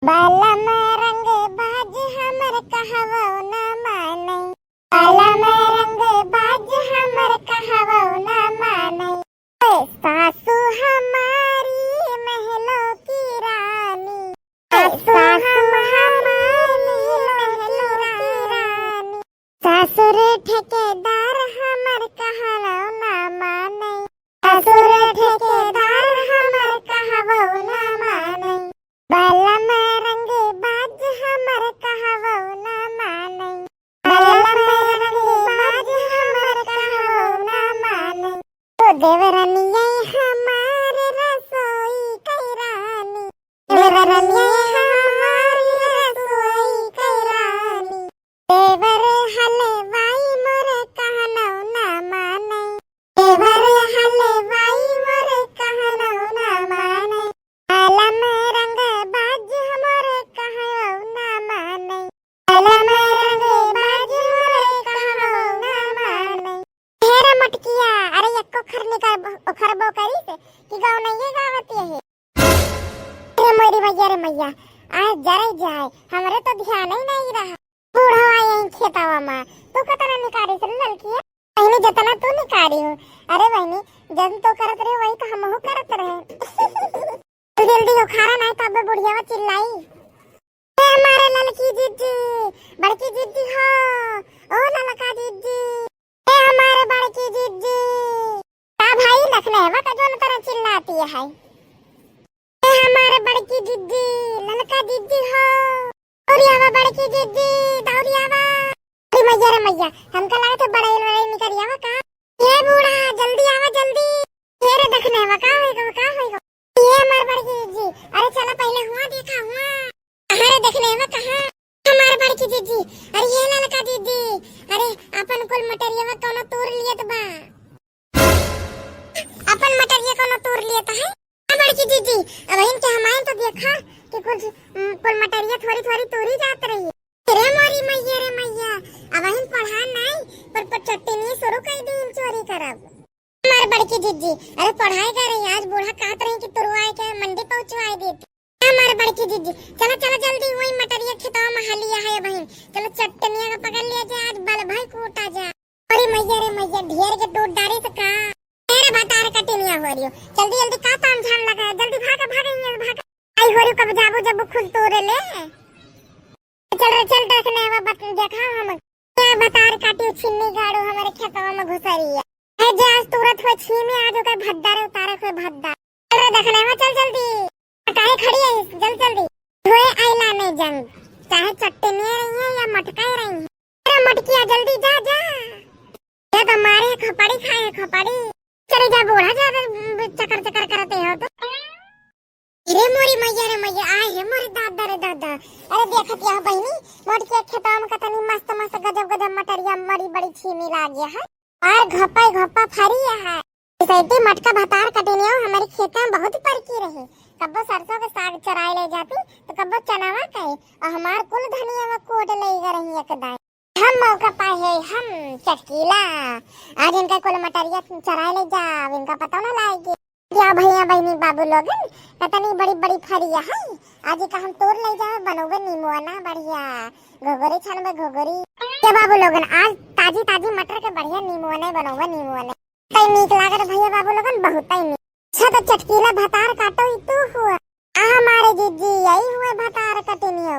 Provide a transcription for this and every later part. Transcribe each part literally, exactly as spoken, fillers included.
बलम रंगबाज हमर कहवो न मानै, बलम रंगबाज हमर कहवो न मानै। ए सासू हमारी महलों की रानी, ए सासू हमारी महलों की रानी। ससुर ठेकेदार हमर कहवो न मानै, ससुर ठेकेदार हमर कहवो न मानै। बलम रंगबाज हमर कहवो न मानै, बलम रंगबाज हमर कहवो न मानै। ओ देवरनिया हमार रसोई कै रानी, देवरनिया हमार रसोई कै रानी। देवर हलवाई मोर कहनौ ना मानै, देवर हलवाई मोर कहनौ ना मानै। बलम रंगबाज मोर कहनौ ना मानै, बलम रंगबाज मोर कहनौ ना मानै। हे रे मटकिया, अरे एक्को खर निकर उखरबो करिस कि गौनइये गावत यहे। अरे मोरी मैया रे मैया, आज जरे जाए, हमरे तो ध्यान ही नहीं रहा। बूढ़वा यहीं खेतवा मा, तू कतना निकारिस रे ललकिया? बहिनी, जतना तू निकारी हो। अरे बहिनी, जब तू करत रहे, वही तो हमहू करत रहे। जल्दी उखाड़ा, नहीं तो अबे बुढ़ियावा चिल्लाई। ए हमारे ललकी जिज्जी, बड़की जिज्जी हो, ओ ललका जिज्जी। ए हमारे बड़की जिज्जी। का भाई, लखनवा का जोन तरह चिल्लाती है? ए हमार बड़की जिज्जी, ललका जिज्जी हो। दौरी आवा बड़की जिज्जी, दौरी आवा। अरे मैया रे मैया, हमका लागत है बड़ई लड़ई निकरी आवा का? ए बूढ़ा, जल्दी आवा, जल्दी। ए रे दखने आवा, का होई गो, का होई गो? ए हमार बड़की जिज्जी, अरे चला पहले हुआ देखा हुआ। अरे दखने आवा कहाँ? हमार बड़की जिज्जी, अरे ए ललका जिज्जी, अरे अपन कुल मटरियावा कौनो तूर लियत बा। अपन मटरिया कौनो तूर लियत है? आ बड़की जिज्जी, अबहिन के हमाइन तो देखा कि कुछ, उम, कुल मटरिया थोरी थोरी तूरी जात रही। अरे मोरी मैया रे मैया, अबहिन पढ़ा नाई, पर, पर चट्टनी शुरू कर दी चोरी करब। हमार बड़की जिज्जी, अरे पढ़ाई कर रही, आज बूढ़ा कहत रही कि तुरवाए के मंडी पहुँचवाए देती। हमार बड़की जिज्जी, चला, चला जल्दी, वही मटरिया खेतवा में हलिया है बहिन, चला चट्टनिया का पकड़ लिया जाए, आज बल भाई कूटा जाए। अरे मैया रे मैया, ढेर के टूट डारी से का? अरे भतार कटिनिया हो रही हो, जल्दी जल्दी का ताम झाम लगा है, जल्दी भागा, भागा, यहाँ से भागा। आई हो रही, कब जाबो जब खुद तोरे ले। चल रे चल, देखने वा बत-, देखा हम। ये भतार काटी छिन्नी गाड़ू हमारे खेतवा में घुसरी है। ए जे आज तुरत हुए छीमी, आज ओकर भद्दा रे उतारे हुए भद्दा। चल रे देखने वा, चल जल्दी। काहे खड़ी है, जल्दी जल्दी। हुए आइला में जंग, चाहे चट्टनिया रही है या मटका ही रही है। अरे मटकिया, जल्दी जा, जा। ये तो मारे है खपड़ी, खाए है खपड़ी। चले जा बूढ़ा, ज्यादा चकर चकर करते हो तो। अरे मोरी मैया रे मैया, आए है मोरे दादा रे दादा। अरे देखत यहाँ बहिनी, मोटकिया खेतवा में कतनी मस्त मस्त गजब गजब मटरिया, बड़ी बड़ी छीमी लागे है। और घप्पा घप्पा फरी है। सैती मटका भतार कटिनिया हमारे खेत में बहुत परकी रही। कब्बो सरसों के साग चराए ले जाती, तो कब्बो चनावा के, और हमार कुल धनिया में कोट ले गए रही एक दाई। हम मौका पाए हैं, हम चटकीला। आज इनका कुल मटरिया चराए ले जाब, इनका पता ना लागे। क्या भैया बहिनी बाबू लोगन, कतनी बड़ी बड़ी फरिया है, आज का हम तोड़ ले जाब, बनोगे नीमुआना बढ़िया, घोघरी छनबे घोघरी। क्या बाबू लोगन, आज ताजी ताजी मटर के बढ़िया नीमुआना बनोगे, नीमुआना। तई नीक लागत भैया बाबू लोगन, बहुत तई नीक। अच्छा तो चटकीला भतार काटो ही तू हुआ। आ हमारे जिज्जी यही हुए भतार कटिनियो।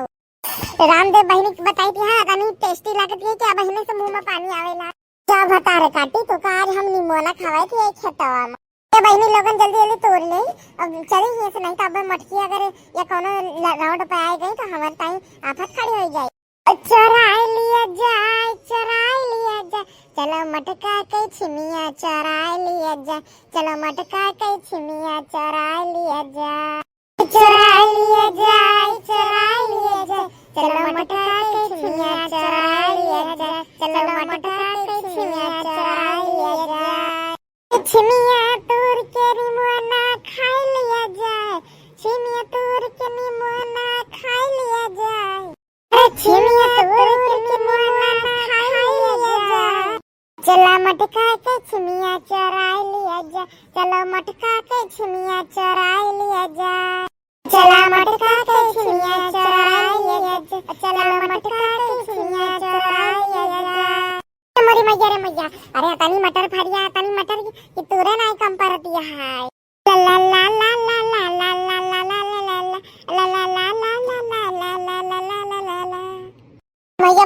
रामदेव बहिनी के बताई थी, हाँ, तनी tasty लागत है, क्या बहिनी से मुंह में पानी आवेला। क्या भतार काटी तो का आज हम निमोना खवाई थी एक खेतवा में। ये बहिनी लोगन जल्दी जल्दी तोड़ ले, अब चली ही से, नहीं तो अब मटकी अगर या कोनो ल-, road पे आ गई तो हमारे ताई आफत खड़ी हो जाए। चराई लिया जाए, चराई लिया जाए, चलो मटका के छिमिया चराई लिया जाए, चलो मटका के छिमिया चराई लिया जाए। चराई लिया जाए, चराई लिया जाए, चलो मटका के छिमिया चराई लिया जाए, चलो मटका के छिमिया चराई लिया जाए। छिमिया तोड़ के निमोना खाई लिया जाए, छिमिया तोड़ के निमोना खाई लिया जाए। अरे छिमिया तोड़ के निमोना खाई लिया जाए। चला मटका के छिमिया चराई लिया जाए, चलो मटका के छिमिया चराई लिया जाए। चला मटका के छिमिया